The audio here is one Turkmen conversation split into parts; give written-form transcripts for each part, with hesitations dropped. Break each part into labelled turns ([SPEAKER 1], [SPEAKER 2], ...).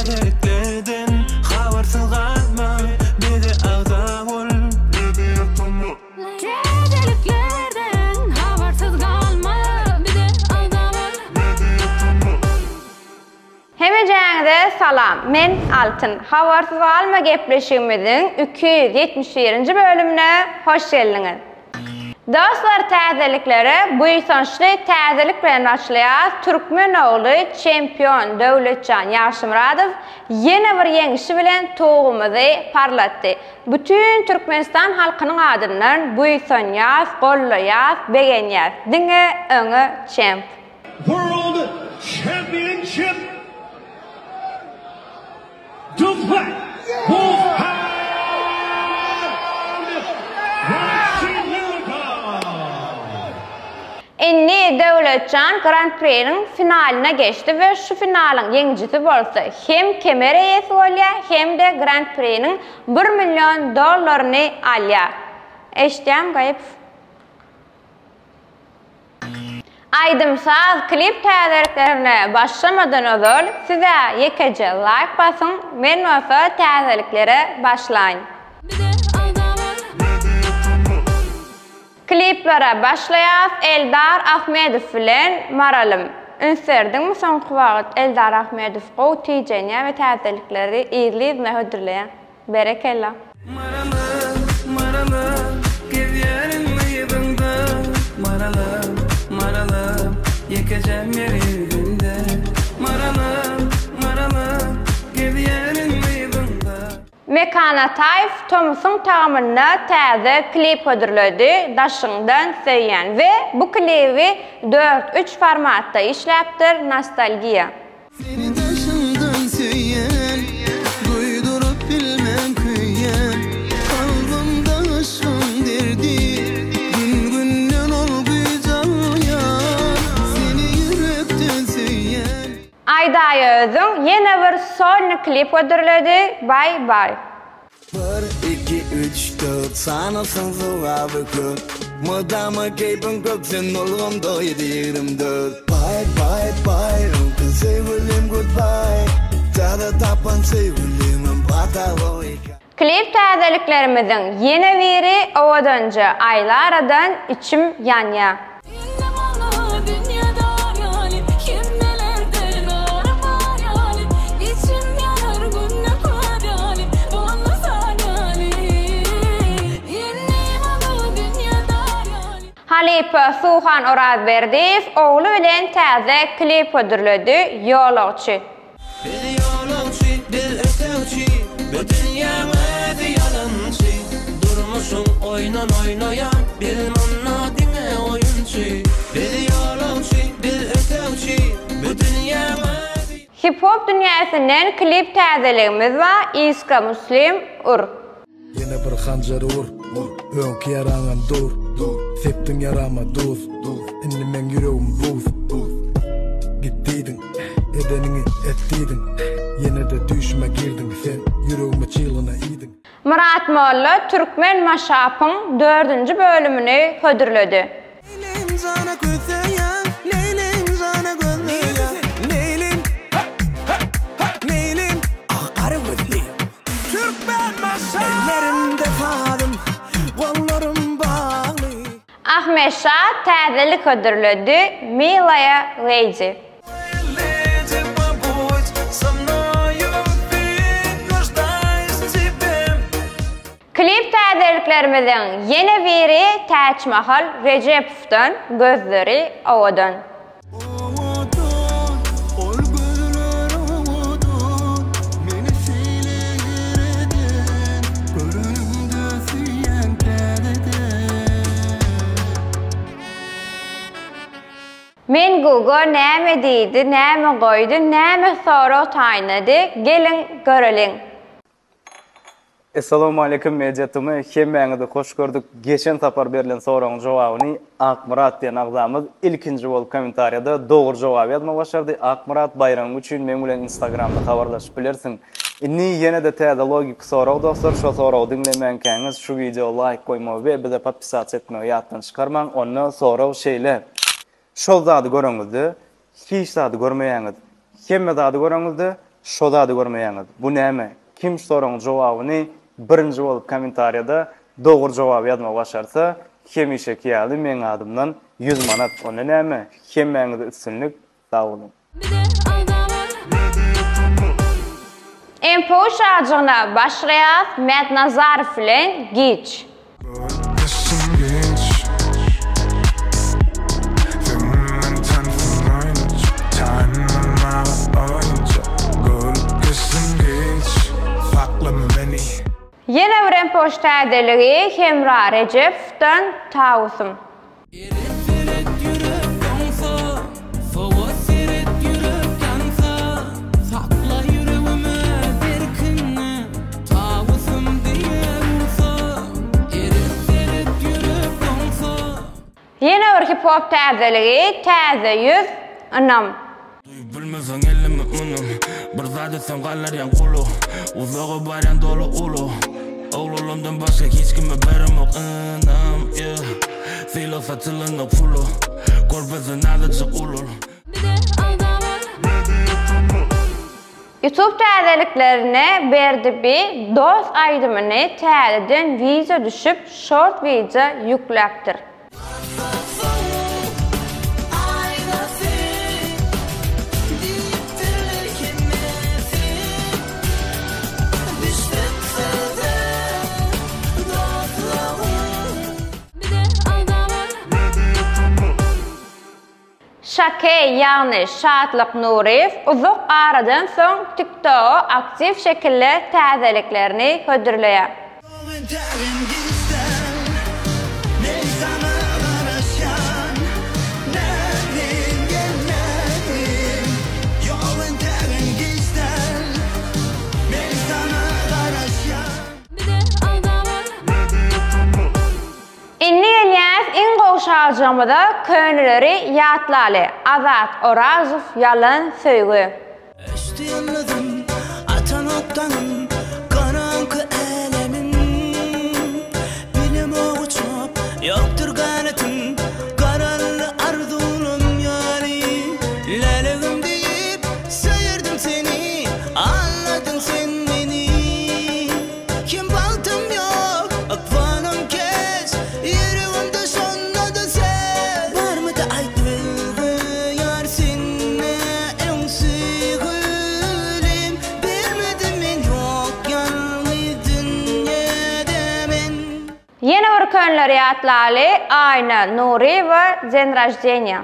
[SPEAKER 1] Täzeliklerden habarsyz galma bize agza bol.
[SPEAKER 2] Täzeliklerden habarsyz galma bize agza bol.
[SPEAKER 3] Hemejäňize salam! Men Altyn. Habarsyz galma gepleşigimiziň 271-nji bölümine hoş geldiňiz! Dostlar täzeliklere buýsançly täzelik bilen başlaýas Türkmen ogly çempion Döwletjan Ýagşymyradow ýene bir ýeňişi bilen tugumyzy parlatdy. Bütin Türkmenistan halkynyň adyndan buýsanýas, gollaýas, begenýäs. Diňe öňe çemp.
[SPEAKER 4] World Championship The Black Wolfhound Ýagşymyradow.
[SPEAKER 3] Indi Döwletjan Gran-priniň finalyna geçdi we şu finalyň ýeňijisi bolsa hem kemer eýesi bolýar hem-de Gran-priniň bir million dollaryny alýar. Eşitýäňmi Gaýypow? Aýdym-saz, klip täzeliklerine başlamadan ozal siz-ä ýekeje laýk basyň, men bolsa täzeliklere başlaýyn. Kliplere başlaýas Eldar Ahmedow bilen Maralym. Üns berdiňmi soňky wagt Eldar Ahmedow gowy tijenýär we täzelikleri yzly-yzyna hödürleýär. Berekella.
[SPEAKER 1] Maralym, maralym, gezýärin yzyňda Maralym, maralym, ýekeje ýer ýüzünde Maralym, maralym, gezýärin yzyňda.
[SPEAKER 3] Mekan Ataýew tomusyň tagamynda täze klip hödürledi Daşyňdan söýýän we bu klibi dört üç formatda işläpdir Nostalgiýa.
[SPEAKER 1] Seni daşyňdan söýýän, duýduryp bilmän köýýän, Kalbymda yşgyň derdi, gün-günden ol güýç alýar, Seni ýürekden söýýän.
[SPEAKER 3] Aýdaý özüň ýene bir solny klip hödürledi baý baý.
[SPEAKER 1] Bir, iki, üç, dört, sanasaň sogaby köp Mydama keýpiň kök, sen ulgamda ýedi 24 Baý, baý, baý, öňki söýgülim goodbye Täze tapan söýgülimem pataboý
[SPEAKER 3] Klip täzeliklerimiziň ýene biri owadanja Aýlaradan içim ýanýa.
[SPEAKER 2] Indi maňa dünýe dar ýaly, Hemmelerden aram bar ýaly, Içim ýanar günde kör ýaly, Bolmasa ýaly. Indi maňa dünýe dar ýaly.
[SPEAKER 3] Halypa Suhan Orazberdiýew ogly bilen täze klip hödürledi, Ýolagçy.
[SPEAKER 1] Biz ýolagçy, biz ötegçi, Bu dünýäň özi ýalançy. Durmuşyň oýnun oýnaýan, biz munda diňe oýunçy. Biz ýolagçy, biz ötegçi, Bu dünýäň özi.
[SPEAKER 3] Hip-hop dünýäsinden klip täzeligimiz bar, Iska Muslim, Ur.
[SPEAKER 5] Ýene bir hanjary ur, öňki ýaraňam dur, Sepdiň ýarama duz, indi meň ýüregim buz. Git diýdiň, edeniňi et diýdiň, Ýene-de düýşüme girdiň sen, ýüregimi çyglyna iýdiň.
[SPEAKER 3] Myrat Molla Türkmen maşapyň dördünji bölümini hödürledi.
[SPEAKER 1] Leýlim jana köseýän, Leýlim jana gözleýän, Leýlim, Leýlim, ah gara gözli. Türkmenbaşy! Ellerimde sazym, gollarym bagly.
[SPEAKER 3] Ahmet Şa täzelik hödürledi, Milaýa Leýdi. Klip täzeliklerimiziň ýene biri Täçmahal Rejepowdan Gözleri owadan.
[SPEAKER 1] Owadan, ol gözler owadan, Meni şeýle ýereden, Görenimde söýýän täzeden.
[SPEAKER 3] Men Gugo näme diýdi, näme goýdy, näme sorag taýynlady, geliň göreliň.
[SPEAKER 6] Essalawmaleýkum Media TM hemmäňizi hoş gördük. Geçen sapar berlen soragyň jogabyny Akmyrat diýen agzamyz ilkinji bolup kommentariýada dogry jogaby ýazmagy başardy. Akmyrat baýragyň üçin meň bilen instagramda habarlaşyp bilersiň. Indi ýene-de täze logiki sorag dostlar şo soragy diňlemänkäňiz şu wideo laýk goýmagy we bize podpisatsa etmegi ýatdan çykarmaň. Onda sorag şeýle. Şol zady göreňizde hiç zady görmeýäňiz. Hemme zady göreňizde. Şo zady görmeýäňiz. Bu näme? Kim şu soragyň jogabyny birinji bolup kommentariýada dogry jogaby ýazmagy başarsa, hemişeki ýaly meň adymdan 100 manat. Onda näme? Hemmäňize üstünlik. Sag boluň.
[SPEAKER 3] MPU şajygyna başlaýas Mätnazarow bilen giç. Ýene bir MPU täzeligi Hemra Rejepowdan Tawusym.
[SPEAKER 7] Seret seret ýürek doňsa, Sowa seret ýürek ýansa, Sakla ýüregime berkiňi, Tawusym diýe ursa. Seret seret ýürek doňsa.
[SPEAKER 3] Ýene bir hip-hop täzeligi Täze ýüz, Ynam.
[SPEAKER 7] Duýup bilmeseň elimi unum Bir zat etseň galarýaň gulu Uzaga barýan doly uly Oglanlardan başga hiç kime beremok ynam yeah Sylag saçylanok pula Körpesi nazajyk ulul.
[SPEAKER 3] Youtube täzeliklerine Berdi bi Dost aýdymyny täzeden wideo düşüp short wideo ýükläpdir. Şakeý ýagny Şatlyk Nuryýew uzak aradan soň TikToga aktiw şekilde täzeliklerini hödürleýär. Indi gelýäs iň gowy şaljygymyza köneleri ýatlaly Azat Orazow ýalan söýgi.
[SPEAKER 7] Öçdi ýyldyzym, atanok daňym, Garaňky älemim. Bilemok uçup, ýokdur ganatym, Garaldy arzuwlam ýaly. Lälegim diýip, söýerdim seni, Aldadyň sen meni. Kim bagtym ýok, ykbalym keç, Ýüregimde şonda-da sen. Barmydy aýt bilgi ýar sende öň söýgülim, Bermedim men ýok ýalňyz dünýede men.
[SPEAKER 3] Ýene bir könleri ýatlaly Aýna Nuryýewa den raždeniýa.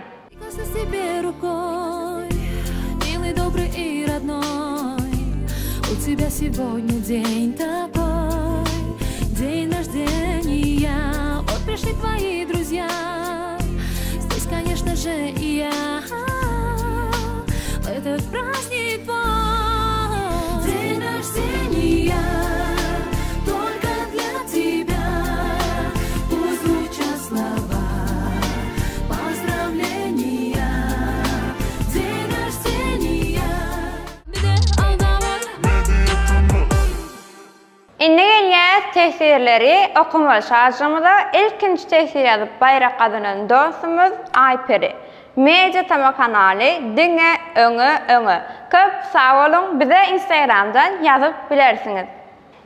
[SPEAKER 3] Indi gelýäs teswirleri okamaly şarjamyza ilkinji teswir ýazyp baýrak gazanan dostumyz Aýperi. Media Tama kanaly diňe öňe öňe. Köp sag boluň bize instagramdan ýazyp bilersiňiz.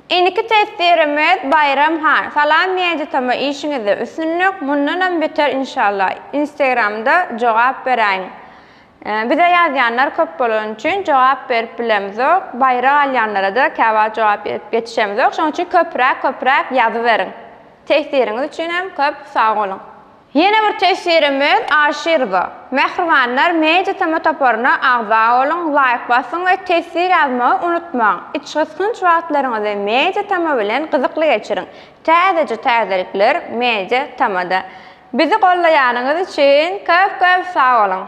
[SPEAKER 3] Indiki teswirimiz Baýram han. Salam Media Tama işiňizde üstünlik mundanam beter inşallah. Instagramda jogap beräýiň. Bize ýazýanlar köp bolany üçin jogap berip bilemzok. Baýrak alýanlara-da käwagt jogap berip ýetişemzok. Şonuň üçin köpräk köpräk ýazyberiň. Teswiriňiz üçin hem köp sag boluň. Ýene bir teswirimiz Aşyrowa. Mähribanlar Media Tama toparyna agza boluň, laýk basyň we teswir ýazmagy unutmaň. Içgysgynç wagtlaryňyzy Media Tama bilen gyzykly geçiriň. Täzeje täzelikler Media Tamada. Bizi gollaýanyňyz üçin köp köp sag boluň.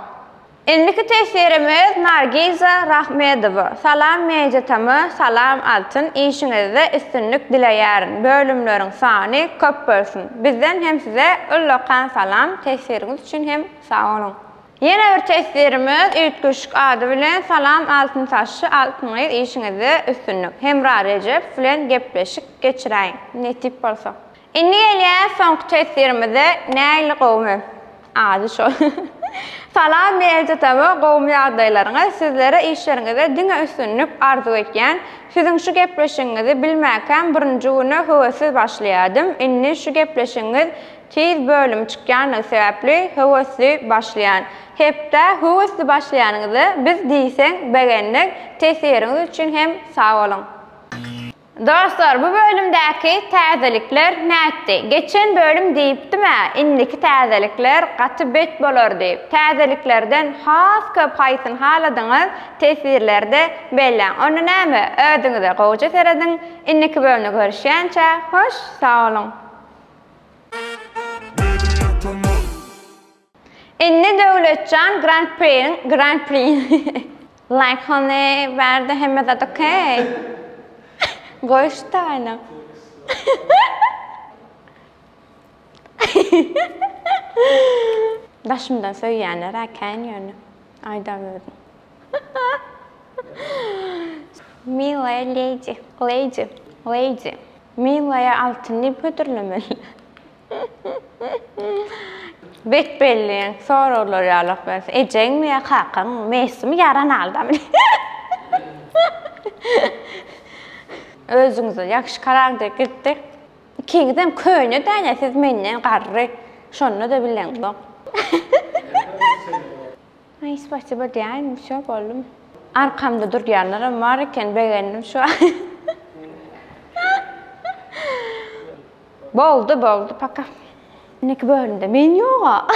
[SPEAKER 3] Indiki teswirimiz Nargiza Rahmedowa. Salam Media Tama, salam Altyn, işiňizde üstünlik dileýärin. Bölümleriň sany köp bolsun. Bizden hem size ullakan salam, teswiriňiz üçin hem sag boluň. Ýene bir teswirimiz üýtgeşik ady bilen Salam Altyn saçly Altyn gyz işiňizde üstünlik. Hemra Rejepow bilen gepleşik geçiräýiň. Nesip bolsa. Indi gelýäs soňky teswirimize nägile gowumy? Ady şol. Salam Meljetama gowmy ýagdaýlaryňyz sizlere işleriňizde diňe üstünlik arzuw etýän siziň şu gepleşigiňizi bilmäkäm birinji güne höwessiz başlaýadym indi şu gepleşigiňiz tiz bölüm çykýanlygy sebäpli höwesli başlaýan hepdä höwesli başlaýanyňyza biz diýseň begendik teswiriňiz üçin hem sag boluň. Dostlar bu bölümdäki täzelikler nätdi? Geçen bölüm diýipdim-ä indiki täzelikler gaty bet bolar diýip. Täzeliklerden has köp haýsyny haladyňyz teswirlerde belläň. Onda näme özüňize gowja serediň indiki bölümde görüşýänçä hoş sag boluň. Indi Döwletjan Grand Prix-niň Grand Prix Like hony bärde hemme zat okey. Goý şu taýyny. Daşymdan söýýänler-ä kän ýöne. Aýdam özüň. Milaya lady, lady, lady. Milaya altyn diýip hödürlemeli. Bet belli soraglar ýalak berse. Ejeňmi ýa kakaňmy, Messimi ýa Ronaldomy? Özüňize ýagşy karar dek gitdi. Ikiňizem köne däne siz menden garry. Şonda-da bileňzok. Aý spasibo diýäýin wsё boldum. Arkamda durýanlaram bar eken begendim şu an. Boldy boldy paka. Indiki bölümde men ýoga.